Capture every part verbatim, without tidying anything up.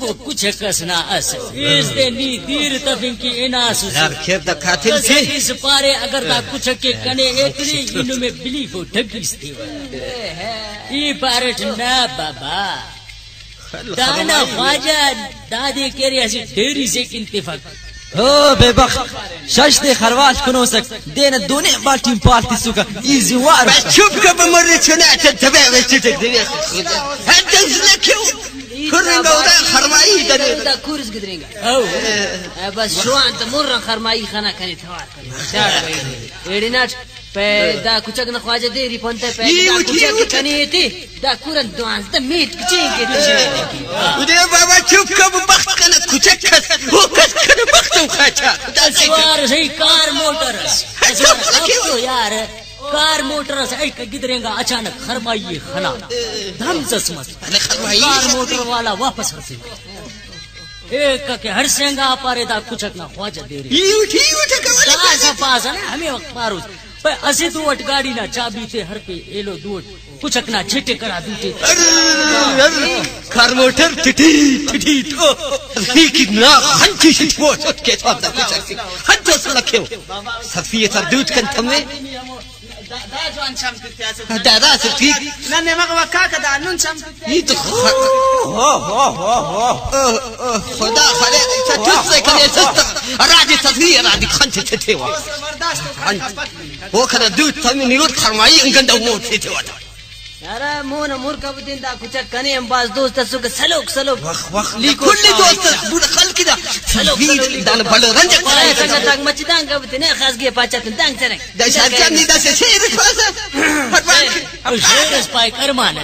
کچک اس نا اس۔ ایس دے نی دیر تفنگ کہ ہناس۔ لار کھیر دا قاتل سے۔ اس پارے اگر دا کچک کہ کنے ایتنے، اینو میں بلیف و ٹھگیس تیوہ۔ ای پارٹ نا بابا۔ دانا خواجہ دادے کرے اسہ ڈیری سے کن تفک۔ او بے بخت، شش تے خرواش کنوسک، دے نا دونے بالٹی پال تسکہ، ای زوار۔ بس چپ کر، بمر چنا چ دبے وے چٹک دبے۔ ہر دز لکھو۔ کرنگا ادا خرمائی درے۔ دا کورس گدرینگا۔ او۔ اے بس جوان تا مرن خرمائی خنا کنے توار کنے۔ ایڑے ناٹ۔ پہ دا کچک نا خواجہ دیری پنتہ پہ ای دا اٹھی، کچک اٹھی۔ کنے تے دا کورن دوانزدہ میت کچین کے تے۔ ادے بابا چپ کر، بخت کنا کچک کس، او کس کنا بخت ہم خاچا۔ دا سوار صحیح کار موٹر اس۔ سوار اب تو یار کار موٹر اس، ایک گدرینگا اچانک خرمائی خنا۔ دم زس مس۔ ارے خرمائی۔ کار موٹر والا واپس ہرسے۔ ایکا کہ ہڑسینگا پارے دا کچک نا خواجہ دیرے۔ ای اٹھی، ای اٹھی، کمال داسہ پاسہ نا ہمے وخت پاروس۔ پہ اسہ دو اٹ گاڑی نا چابی تے ہر پہ ایلو دو اٹ کچک نا چھٹے کرا دوتے۔ ارے، ارے، کار موٹر ٹٹی، ٹٹی، او، ٹھیک نا، ہنچی شٹ کو سٹ کے تو دا کچک سی۔ ہنچو سلکھیو۔ صفیہ سر دوت کن تمے۔ دا، دا جوان چم تتیا اسہ۔ دا، دا اسہ ٹھیک۔ نن مغ وکاکہ دا نن چم تتیا۔ ای تو خ-، او، او، خدا خلے، چا چست سے کنے چست۔ ارا دی تصویر، ارا دی خنچ چتے وا۔ برداشت کر۔ او کنا دو تمی نیوٹ خرمائی انگنڈ موٹ سے تے واتا۔ یارا، مون مر کبتین دا کچک کنے ہم باز دوست اسکہ، سلوک، سلوک۔ وخ، وخ، لیکو کل شاعری دوست اس، پورا خلق دا۔ سلوک، سلوک، لیکو۔ دان بلو رنج کرے۔ سنگت آک مچ دان کبتین، خاص گے پاچا تن دان چرے۔ دا شاعر جان نی دا سے شعر پاس۔ او شعر اس پائے کرمان۔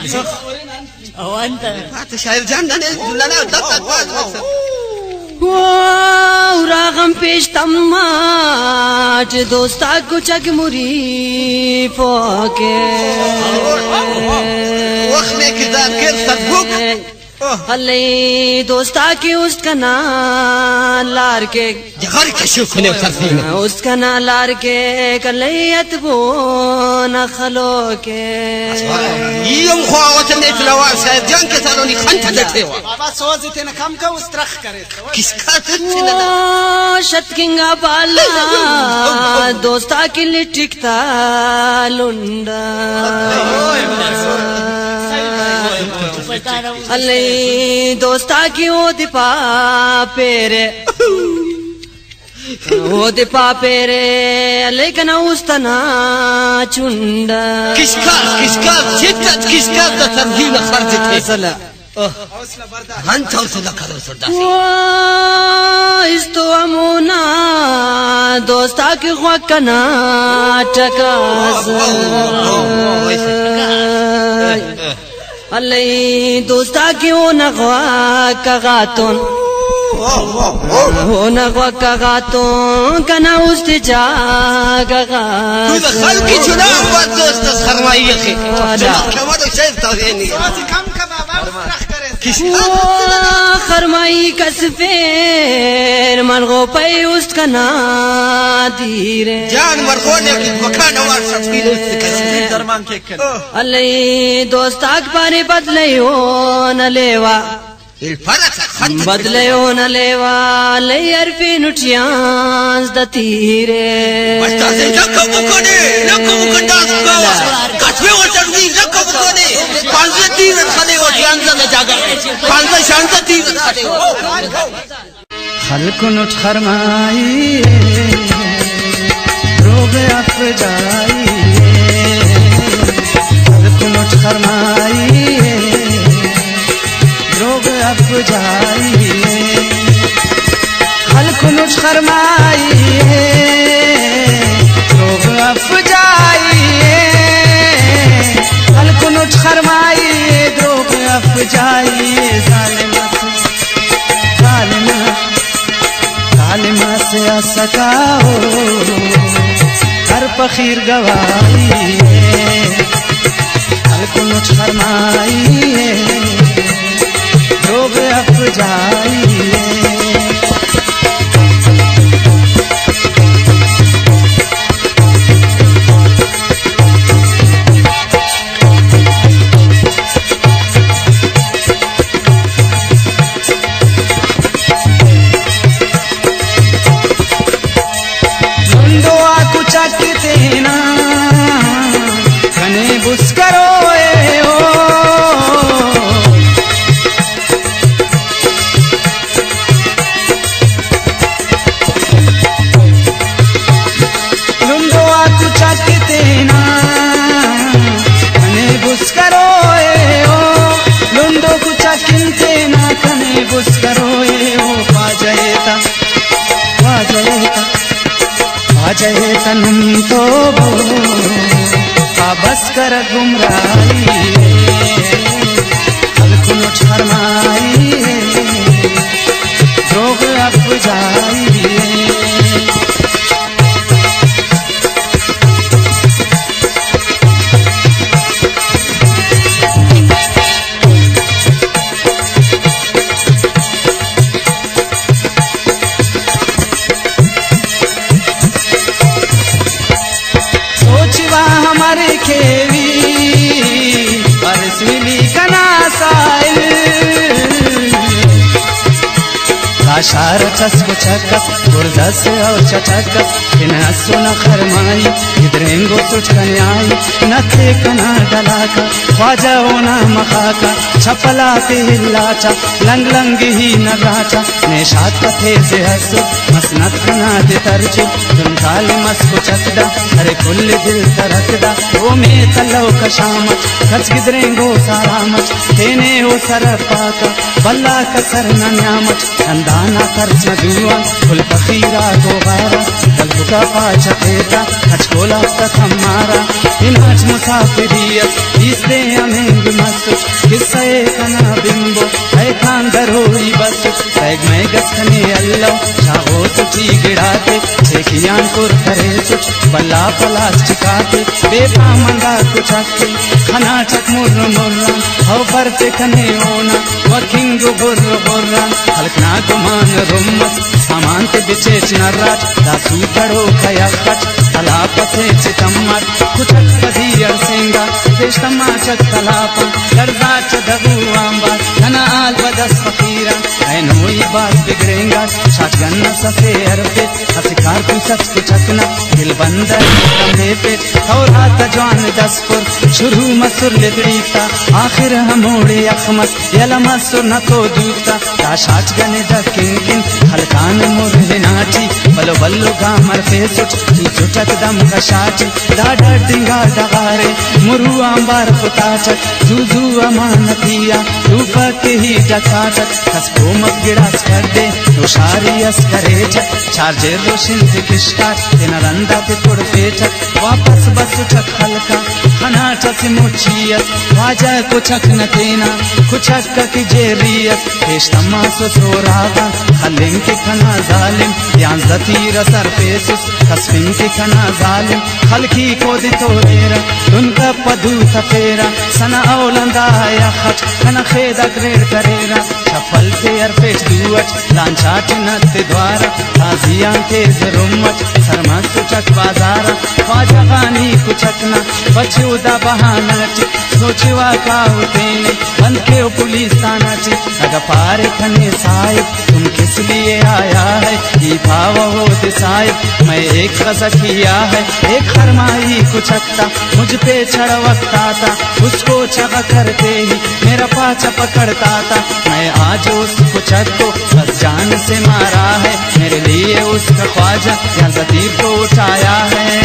او انت۔ ہاں، تو شاعر جان ننے، ننا دت پاس۔ او راغم پیش تماٹ دوستا کچک مری فوکے۔ وخت نے کردار کر سربوک۔ ہلے دوستا کی است کنا لار کے۔ جغر کشو کنے سرفین۔ است کنا لار کے کلے اتبو نخلو کے۔ ای ہم خواہ وطن اتلوار شاید جان کے سالونی خنت جتے ہوا۔ بابا سوز تینا کم کا اس ترخ کرے۔ کس کا تت سے لگا؟ او شتکنگا بالا دوستا کی لٹک تا لنڈا۔ علی دوستا کی او دی پاپیرے۔ او دی پاپیرے علی کنا اوستنا چنڈا۔ کشکا، کشکا، چٹت کشکا تا تنظیم خرچ تھے۔ سلا۔ اوہ۔ انت حوصلہ کرو سردار سے۔ واہ، استو امونا دوستا کی خواہ کنا ٹکاس۔ علی دوستا کی او نغوا کغاتون۔ او نغوا کغاتون کنا است جاگہ غاتون۔ تو خلقی چنا بات دوست سرمائی اخی۔ آ، دا۔ کمر شیف تو ہے نہیں۔ خرمائی کس پیر منغو پئی است کنا دیرے۔ جان مرغو نے مکان وار سفیر است کنا۔ درمان کے کن۔ علی دوستاک پارے بدلے او نہ لیوا۔ بدلے او نہ لیوا، لئی ارفین اٹھیانز دتیرے۔ استاد، نہ کبو کنے، نہ کبو کنے، داس کو۔ کتبے و تقدیر، نہ کبو کنے۔ پانزدہ تیر خلے و شانزدہ میں جاگا۔ پانزدہ، شانزدہ تیر خلے و۔ خلکن اٹ خرمائی، دروغ افجائی۔ خلکن اٹ خرمائی، دروغ افجائی۔ خلکن اٹ خرمائی، دروغ افجائی۔ خلکن اٹ خرمائی، دروغ افجائی۔ ظالم ظالم، ظالم اسے اسکاؤ، ہر پخیر گواہی۔ خلکن اٹ خرمائی، دروغ افجائی۔ چک تینا کنے بس کروئے او، لنڈو کچا کن تینا کنے بس کروئے او، خواجہ تا، خواجہ تا، خواجہ تا نم تو بو، آ بس کر گمراہی، خلق نٹ فرمائی، دروغ اب جائی۔ سوچ وا ہمر کیوی، بارس ملی کنا سائل۔ دا شار اٹ اس کچک اس، گرز اس او چٹک اس، پن اس و نہ خرمائی، گدرینگو تٹ کنیائی، نتے کنا ڈلاکا، خواجہ اونا مخاکا، چپل آتے ہلاٹا، لنگ لنگ ہی نراٹا، نیشات کتھے سے ہسو، مسند کنا دے ترجو، دن ظالم اس کچک دا، ارے کل دل ترک دا، او میں تلو کشامت، کس گدرینگو سارامت، تینے او سر پاکا، بھلا کسر نا نیامٹ، ہندانا خرچ نا دوا، کل فقیرا گوغارا، دلکتا پاچا تیتا، کچکولا تتمارا، ہناٹ مسافری اس، ایستے ہمینگ مسٹ، قصہ ءِ کنا بمبو، اے کان دروئی بسٹ، سیگ میگ اس کنے الو، شاغو تٹی گڑاتے، چیکیان پر کریسٹ، بھلا پلاسٹک آتے، بے پام اندا کچک تے، خناٹک مر مر آن، ہو برتے کنے اونا، وکنگ بر بر آن، خلق نا گمان رمس، سامان تے بچیچ نراٹ، دا سو تڑوک یخ اٹ، تلاپ اسے چٹمٹ، کچک پدی اڑسینگا، پیش تماچک تلاپ آن، لڑزاٹ دغو آنبار، ننا حال بدس فقیران، اینو ای باز بگڑینگاٹ، شاٹ گن اس اسے ارفے، اسہ کارتوس اٹ کچک نا، دل بند اٹ تمے پیٹ، تورات جوان دس پر، شروع مسر لدڑیک تا، آخر ہموڑے یخ مس، یلہ مسر نہ تو دوک تا، دا شاٹ گنے دا کن کن، خلکان مر ہناٹی، بلو بلو گام ہرفیسٹ، تو چٹک دم کشاٹی، دا ڈڈ انگا ڈغارے، مرو آنبار پتاٹک، زو زو امانتیا، تو پک ہی ڈکاٹک، کس کومک گڑاس کر دے، تو شاری اس کریٹک، چارجر روشن تے کشکاٹ، تینا رندا تے تڑپیٹک، واپس بسٹک خلکا، خناٹ اسہ مچی اس، واجہ کچک نہ تینا، کچک کہ جیری اس، پیش تماسس او راغا، خلنگ کہ کنا ظالم، یانزدہ تیر سر پیسس، کسفنگ کہ کنا ظالم، خلقی کودی توریرہ، دن کپہ دو تفیرہ، سنا اولندا یخ اٹ، کنا خیدک ریڑ کریرہ، چپل تے ہرفیٹ دو اٹ، لانچاٹ نت دوارہ، قاضی آن تیز رمٹ، سرمس چک بازارہ، خواجہ غانی کچک نا، بچو دا بہانہ ٹی، سوچوا کاو تینے، بند کیو پولیس تھانہ ٹی، اگہ پارے کنے صاحب، تم کس لیے آیا ہے؟ ای پاوہ اودے صاحب، میں ایک غزہ کیا ہے، ایک خرمائی کچک تھا، مجھ پہ چڑھا وقت آتا، اس کو چغا کرتے ہی میرا پاچا پکڑتا تھا۔ میں آج اس کچک کو بس جان سے مارا ہے، میرے لیے اس کا خواجہ یا زدیر کو اٹھایا ہے۔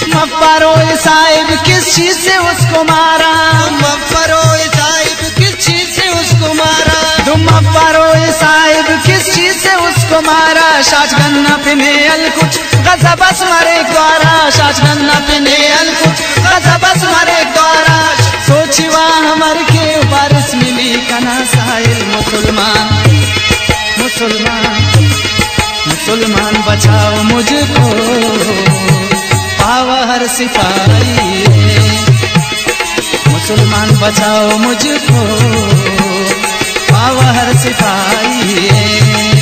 مفروئی صاحب کس چیز سے اس کو مارا؟ مفروئی صاحب کس چیز سے اس کو مارا؟ تم مفروئی صاحب کس چیز سے اس کو مارا؟ شاٹ گن پہ میل کچھ غضب اس مرے دوارا، شاٹ گن پہ میل کچھ غضب اس مرے دوارا۔ سوچی وا ہمر کے بارس ملی کنا سائل مسلمان، مسلمان، مسلمان بچاؤ مجھ کو، پاوہ ہر سپاہی ہے۔ مسلمان بچاؤ مجھ کو، پاوہ ہر سپاہی ہے۔